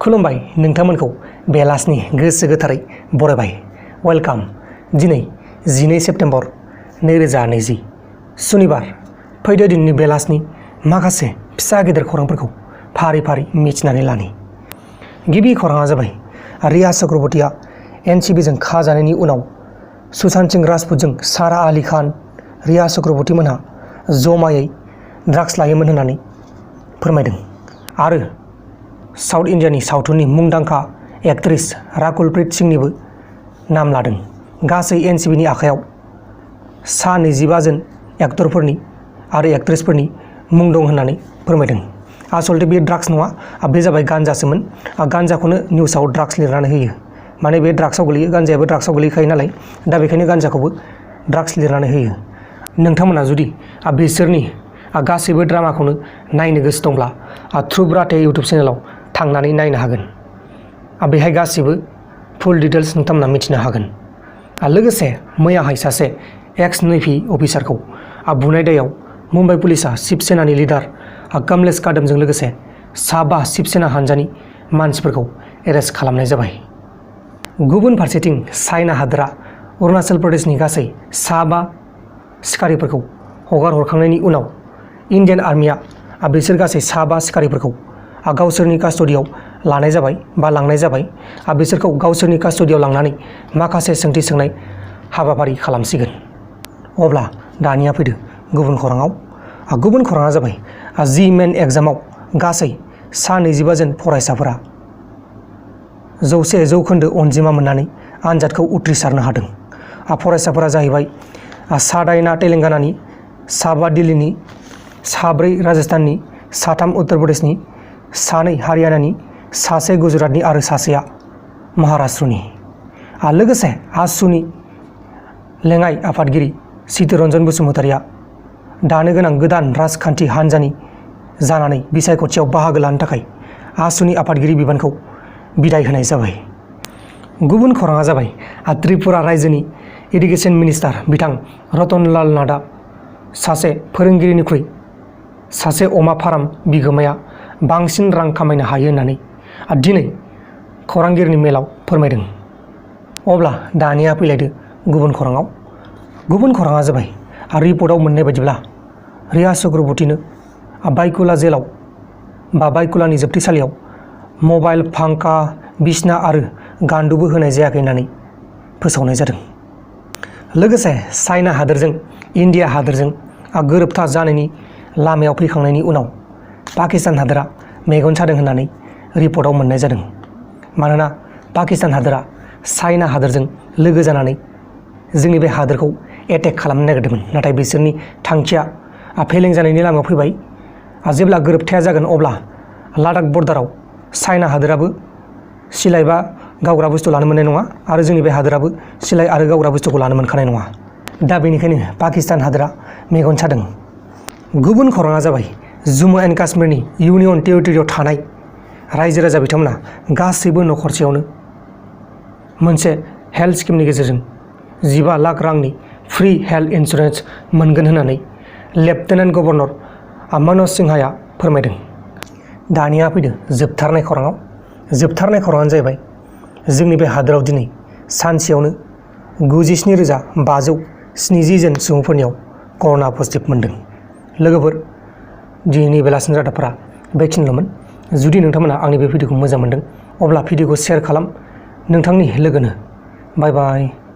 खुलुमबाय नोंथांमोनखौ बेलासिनि गोसो गोथारै बरायबाय। वेलकाम। दिनै 12 सेप्तेम्बर 2020 सुनिबार। फैदो दिननि बेलासिनि माखासे फिसा गेदेर खौरांफोरखौ फारि फारि मिथिनानै लानि। गिबि खौराङा जाबाय रिया चक्रवर्तीया एनसिबिजों खाजानायनि उनाव सुशांत सिंह राजपूतजों सारा आली खान, रिया चक्रवर्ती मोनहा जमायै ड्राग्स लायोमोन होननानै फोरमायदों आरो साउथ इन्डियानि सावथुननि मुंदांखा एक्ट्रेस राकुल प्रीत सिंहनिबो नाम लादों। गासै एनसिबिनि आखायाव सा 25 जन एक्टरफोरनि आरो एक्ट्रेसफोरनि मुं दं होननानै फोरमायदों। आसलथे बे ड्राग्स नङा, बे जाबाय गान्जासोमोन। गान्जाखौनो निउसाव ड्राग्स लिरनानै होयो, माने बे ड्राग्सआव गोलैयो, गान्जायाबो ड्राग्सआव गोलैखायो नालाय, दा बेखायनो गान्जाखौबो ड्राग्स लिरनानै होयो। नोंथांमोना जुदि बिसोरनि गासैबो ड्रामाखौनो नायनो गोसो दंब्ला थ्रुब राथे इउटुब चेनेलाव थांनानै नायनो हागोन। बेहाय गासिबो फुल डिटेल्स नोंथांमोना मिथिनो हागोन। लोगोसे मैयाहाय सासे एक्स नेभि अफिसारखौ बुनाय दायाव मुम्बाइ पुलिसा शिबसेनानि लिडार कमलेश कादमजों लोगोसे 5 शिबसेना हान्जानि मानसिफोरखौ एरेस्ट खालामनाय जाबाय। गुबुन फारसेथिं चाइना हादोरा अरुणाचल प्रदेशनि गासै 5 सिखारिफोरखौ हगार हरखांनायनि उनाव इन्डियान आर्मिया बिसोर गासै 5 सिखारिफोरखौ गावसोरनि कास्टडियाव लानाय जाबाय बा लांनाय जाबाय। बिसोरखौ गावसोरनि कास्टडियाव लांनानै माखासे सोंथि सोंनाय हाबाफारि खालामसिगोन। अब्ला दानिया फैदो गुबुन खौराङाव। गुबुन खौराङा जाबाय जि मेन एग्जामाव गासै सा 25 जन फरायसाफोरा 100% अनजिमा मोननानै आनजादखौ उथ्रिसारनो हादों। फरायसाफोरा जाहैबाय 9 तेलेंगानानि, 5 दिल्लीनि, 4 राजस्थाननि, 3 उत्तर प्रदेशनि, 2 हारियानानि, 1 गुजरातनि आरो 1 महाराष्ट्रनि। लोगोसे आसुनि लेङाइ आफादगिरि चित्तरन्जन बसुमतारिया दानो गोनां गोदान राजखान्थि हान्जानि जानानै बिसायख'थियाव बाहागो लानो थाखाय आसुनि आफादगिरि बिबानखौ बिदाय होनाय जाबाय। गुबुन खौराङा जाबाय त्रिपुरा रायजोनि इडुकेसन मिनिस्टार बिथां रतनलाल नाथआ सासे फोरोंगिरिनिख्रुइ सासे अमा फार्म बिगोमाया बांसिन रां खामायनो हायो होननानै दिनै खौरांगिरिनि मेलाव फोरमायदों। अब्ला दानिया फैलायदो गुबुन खौराङाव। गुबुन खौराङा जाबाय रिपर्टआव मोननाय बायदिब्ला रिया चक्रवर्तीनो बायकुला जेलाव बा बायकुलानि जोबथेसालियाव मबाइल, फांखा, बिसना आरो गान्दुबो होनाय जायाखै होननानै फोसावनाय जादों। लोगोसे चाइना हादोरजों इन्डिया हादोरजों गोरोबथा जानायनि लामायाव फैखांनायनि उनाव पाकिस्तान हादोरा मेगन सादों होननानै रिपर्टआव मोननाय जादों। मानोना पाकिस्तान हादोरा चाइना हादोरजों लोगो जानानै जोंनि बे हादोरखौ एटेक खालामनो नागिरदोंमोन, नाथाय बिसोरनि थांखिया फेलें जानायनि लामायाव फैबाय। जेब्ला गोरोबथाया जागोन अब्ला लादाख बर्डाराव चाइना हादोराबो सिलाइ बा गावग्रा बुस्थु लानो मोननाय नङा आरो जोंनि बे हादोराबो सिलाइ आरो गावग्रा बुस्थुखौ लानो मोनखानाय नङा। दा बेनिखायनो पाकिस्तान हादोरा मेगन सादों। गुबुन खौराङा जाबाय जम्मु एन्ड काश्मीरनि इउनियन टेरिटरियाव थानाय रायजो राजा बिथांमोना गासैबो नखरसेयावनो मोनसे हेल्थ स्किमनि गेजेरजों 15 लाख रांनि फ्रि हेल्थ इन्सुरेन्स मोनगोन होननानै लेफ्टेनेन्ट गभर्नर मनज सिन्हाया फोरमायदों। दानिया फैदो जोबथारनाय खौराङाव। जोबथारनाय खौराङानो जाहैबाय जोंनि बे हादोराव दिनै सानसेयावनो 97,570 जन सुबुंफोरनियाव कर'ना पजिटिभ मोनदों। लोगोफोर, दिनैनि बेलासिनि रादाबफोरा बेखिनिल'मोन। जुदि नोंथांमोना आंनि बे भिडिअखौ मोजां मोनदों अब्ला भिडिअखौ शेयार खालाम नोंथांनि लोगोनो। बाय बाय।